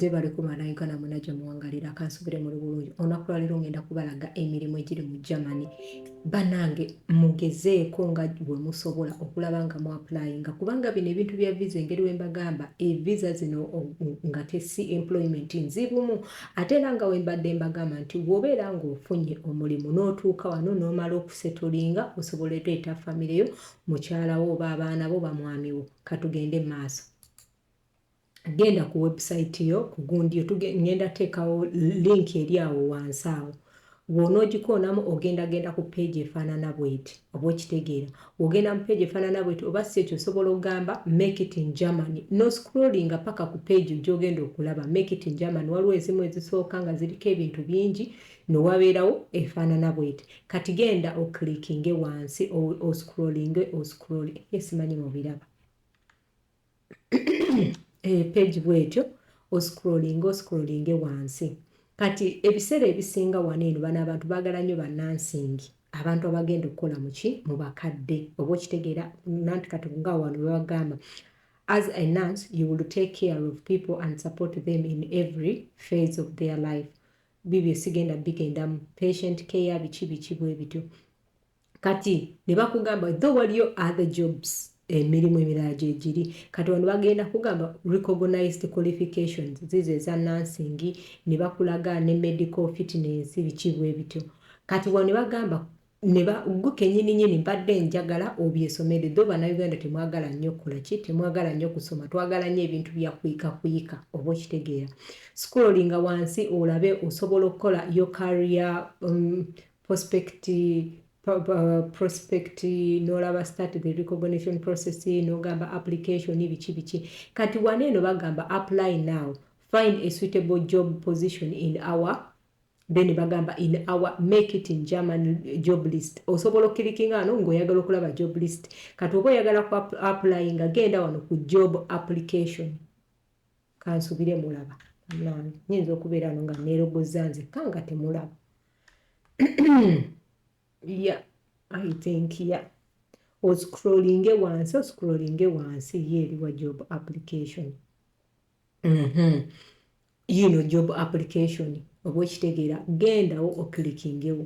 Nze kumalaika namwe gye muwangalira, kansubire muli bulungi. Olunaku lwaleero ngenda kubalaga emirimu egiri mu Germany. Bannange, mugezeeko nga bwe musobola okulaba nga mu applyinga, kubanga bino ebintu bya visa, engeri we mbagamba evisa zino nga tesi employment nzibumu. Ate era nga we mbadde mbagamba nti bw'obeera ng'ofunye omulimu n'otuuka wano n'omala okusettlinga, osobola ereeta famire yo, mukyalawo oba abaana bo, bamwamiwo. Katugende mu maaso. Genda ku website yo, ku gundi yo, ngenda teekawo link eri awo wansi awo. Bw'onoogikoonamu, ogenda genda ku page efaanana bweti, oba okitegeera? Ogenda mu page efaanana bweti, oba si ekyo osobola okugamba "Make it in Germany", no scrollinga paka ku page gy'ogenda okulaba "Make it in Germany". Waliwo ezimu ezisooka nga ziriko ebintu bingi, nowabeerawo efaanana bweti. Kati genda oclickinge wansi, oscrollinge, oscrolling, simanyi mubiraba page bwetyo, oscrollinge, oscrollinge wansi. Kati ebiseera ebisinga wano eno bano abantu baagala nnyo ba nursing, abantu abagenda okukola muki, mu bakadde, oba okitegeera? Nanti kati nga wano bebagamba, "As a nurse, you will take care of people and support them in every phase of their life." Bibyo sigenda bigendamu, patient care, biki biki bwe bityo. Kati ne bakugamba though waliyo other jobs, emirimu emirala gyegiri. Kati wano bagenda kugamba recognized qualifications zizo eza nursing, ne bakulaga ne medical fitness, biki bwe bityo. Kati wano ne bagamba gwe kenyini nyini mbadde njagala obyesomere, though Bannayuganda temwagala nnyo kukola ki, temwagala nnyo kusoma, twagala nnyo ebintu bya kuyika kuyika, oba okitegeera? Scrollinga wansi olabe osobola okukola your career prospect, prospect, n'olaba "Start the recognition process", n'ogamba application, biki biki. Kati wano eno bagamba "Apply now, find a suitable job position in our", then bagamba "in our Make it in German job list". Osobola oclickinga wano ng'oyagala okulaba job list. Kati oba oyagala ku applyinga, genda wano ku job application. Kansubire mulaba. Nange nyinza okubeera wano nga neerogoza nzekka nga temulaba. Yeah, I think, yeah, oscrollinge wansi, oscrollinge wansi, ye eriwa job application? Yino job application, oba okitegeera? Gendawo oclickingewo.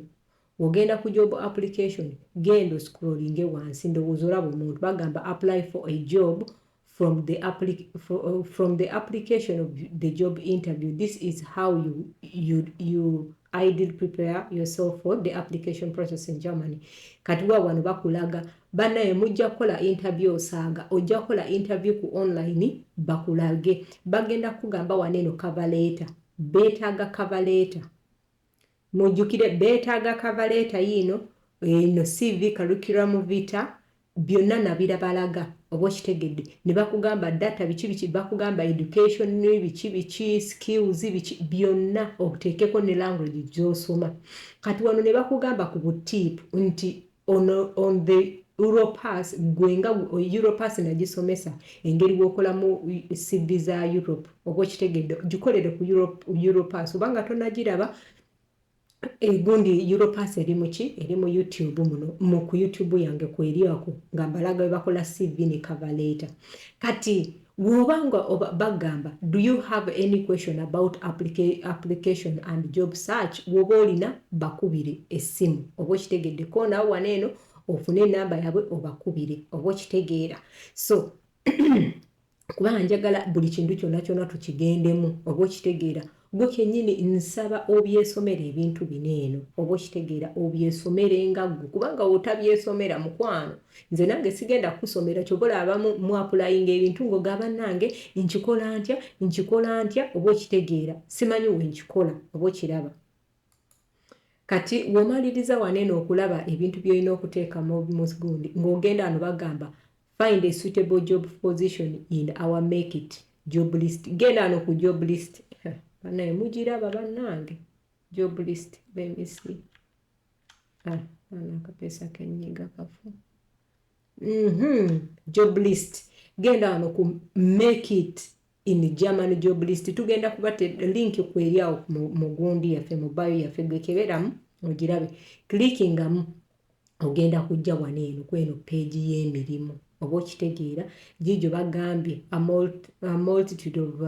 Ogenda ku job application, genda oscrollinge wansi. Ndowooza olaba omuntu bagamba "Apply for a job from the application of the job interview. This is how you ideally prepare yourself for the application process in Germany." Kati wa wano bakulaga, bannaye mujja kukola interview, osaaga ojja kukola interview ku online, bakulage. Bagenda kugamba wano eno cover letter, beetaaga cover letter. Mujjukire beetaaga cover letter yiino eno, CV, curriculum vitae, byonna nabirabalaga, oba okitegedde? Ne bakugamba data, biki biki, bakugamba education, biki biki, skills, biki byonna, oteekeko ne language gy'osoma. Kati wano ne bakugamba ku bu tip nti on the Europass, gwenga Europass nagisomesa engeri bw'okolamu CV za Europe, oba okitegedde? Gikolere ku Europass. Obanga tonagiraba egundi Europass eri muki, eri mu YouTube muno, mu ku YouTube yange kweri ako, nga mbalaga bwe bakola CV ne cover letter. Kati bw'obanga bagamba, "Do you have any question about application and job search?" Bw'oba olina, bakubire essimu, oba okitegedde? Koonaawo wano eno ofune enamba yaabwe obakubire, oba okitegeera? So kubanga njagala buli kintu kyonna kyonna tukigendemu, oba okitegeera? Gwe kennyini nsaba obyesomera ebintu bino eno, oba okitegeera? Obyesomere nga ggwe, kubanga otabyesomera, mukwano, nze nange sigenda kusomera. Kyoba olaba mu applyinga ebintu ng'ogamba, "Nange nkikola ntya, nkikola ntya?" Oba okitegeera? Simanyi we nkikola, oba okiraba? Kati w'omaliriza wano eno okulaba ebintu by'olina okuteeka mu gundi, ng'ogenda wano bagamba "Find a suitable job position in our Make it job list". Genda wano ku job list. Bannaye, mugiraba bannange job list? Let me see. Ah, akapeesa kenyiga kafu. Job list, genda wano ku "Make it in German job list". Tugenda kuba link kweri awo mu gundi yaffe, mu bio yaffe. Gwekeberamu ogirabe, clickingamu, ogenda kujja wano eno kweno page y'emirimu, oba okitegeera? Giigyo bagambye a multitude of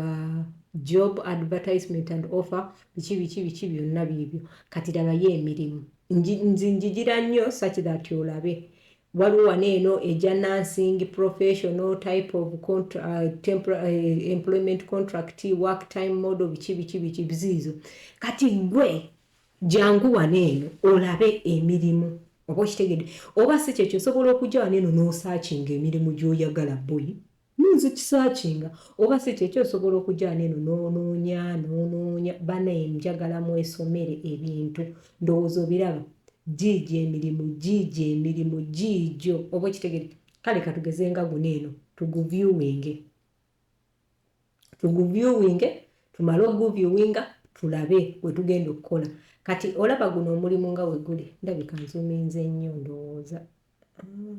Job advertisement and offer, biki biki biki, byonna biibyo. Kati labayo emirimu, nzi njigira nnyo such that olabe. Waliwo wano eno eja nursing professional type of temporary employment contract, work time model, biki biki biki, biziizo. Kati gwe jangu wano eno olabe emirimu, oba okitegedde oba si kyekyo, osobola okujja wano eno n'osearchinga emirimu gy'oyagala. Boyi nunzi kisearchinga, oba si kyekyo, osobola okujja wano eno n'onoonya n'onoonya. Banaye, njagala mwesomere ebintu. Ndowooza obiraba, giigyo emirimu, giigyo emirimu giigyo, oba okitegedde. Kale katugeze nga guno eno, tuguviewinge, tuguviewinge, tumale oguviewinga, tulabe we tugenda okukola. Kati olaba guno omulimu nga we guli. Ndabika nzoominze nnyo, ndowooza.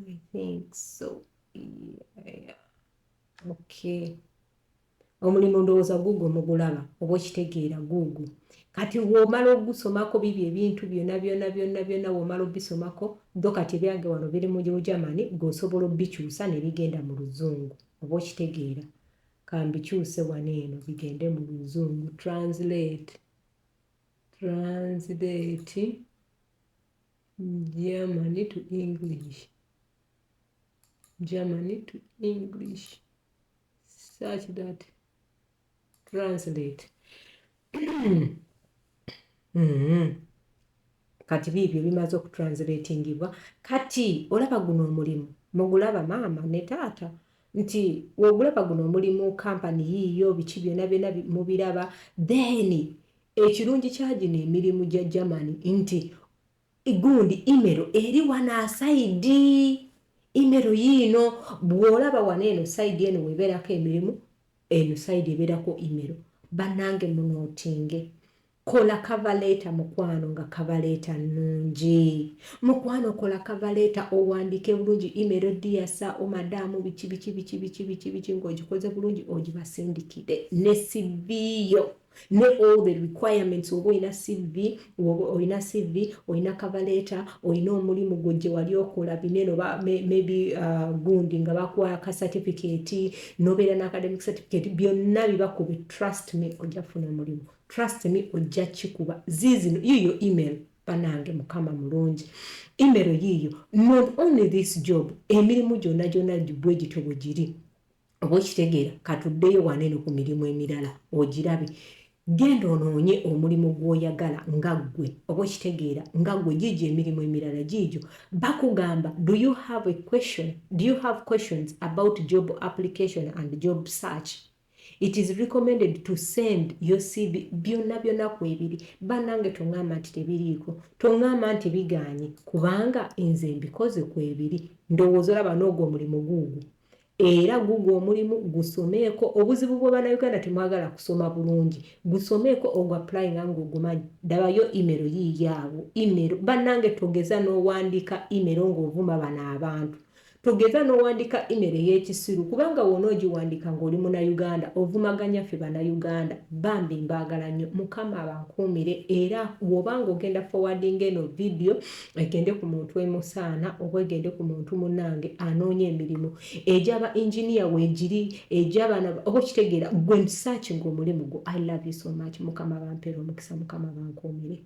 I think so, yeah. Okay, omulimu ndowooza guugwo mugulaba, oba okitegeera, guugwo. Kati bw'omala ogusomako, bibyo ebintu byonna byonna byonna byonna, bw'omala obisomako do. Kati ebyange wano biri mu Lugermany, gweosobola obikyusa ne bigenda mu Luzungu, oba okitegeera. Kambikyuse wano eno bigende mu Luzungu. Translate, translate Germany to English, Germany to English, such that translate. Kati biibyo bimaze okutranslatingibwa. Kati olaba guno omulimu, mugulaba maama ne taata, nti wogulaba guno omulimu, kampani yiiyo, biki byonna byonna mubiraba. Then ekirungi kya gino emirimu gya Germany nti gundi email eri wano aside, email yiino. Bw'olaba wano eno side eno webeerako emirimu, eno side ebeerako email. Bannange, munootinge, kola cover letter, mukwano, nga cover letter nnungi. Mukwano, kola cover letter, owandiike bulungi email, "Dear sir or madam," biki biki biki biki biki biki, ng'ogikoze bulungi, ogibasindikire ne CV yo ne all the requirements. Oba olina CV, oba olina CV, olina cover letter, olina omulimu gwo gye wali okola binene, oba maybe gundi nga bakuwa ka certificate, nobeera ne academic certificate, byonna bibakube. Trust me, ojja kufuna omulimu. Trust me, ojja kikuba. Ziizino, yiyo email. Banange, Mukama mulungi. Email yiiyo. Not only this job, emirimu gyonna gyonna bwe gityo bwe giri, oba okitegeera. Katuddeyo wano eno ku mirimu emirala ogirabe. Genda onoonye omulimu gw'oyagala nga ggwe, oba okitegeera, nga ggwe. Giigyo emirimu emirala giigyo. Bakugamba, "Do you have a question? Do you have questions about job application and job search? It is recommended to send your CV." Byonna byonna ku ebiri. Bannange, toŋŋamba nti tebiriiko, toŋŋamba nti biganye, kubanga nze mbikoze ku ebiri. Ndowooza olaba n'ogwo omulimu guugwo, era gugwo omulimu gusomeeko. Obuzibu bwe Bannayuganda temwagala kusoma bulungi. Gusomeeko, ogwo applyinga ng'ogumanyi. Dabayo email yiiyaawo, email. Bannange, togeza n'owandiika email ng'ovuma bano abantu. Togeza n'owandiika email ey'ekisiru, kubanga wona ogiwandiika ng'oli Munnayuganda, ovumaganya ffe Bannayuganda. Bambi, mbaagala nnyo, Mukama abankuumire. Era bw'obanga ogenda forwarding eno video, egende ku muntu emusaana, oba egende ku muntu munnange anoonya emirimu egyaba engineer weegiri, egy'abaana, oba okitegeera, gwe searching omulimu gwo. I love you so much. Mukama bampeera omukisa, Mukama bankuumire.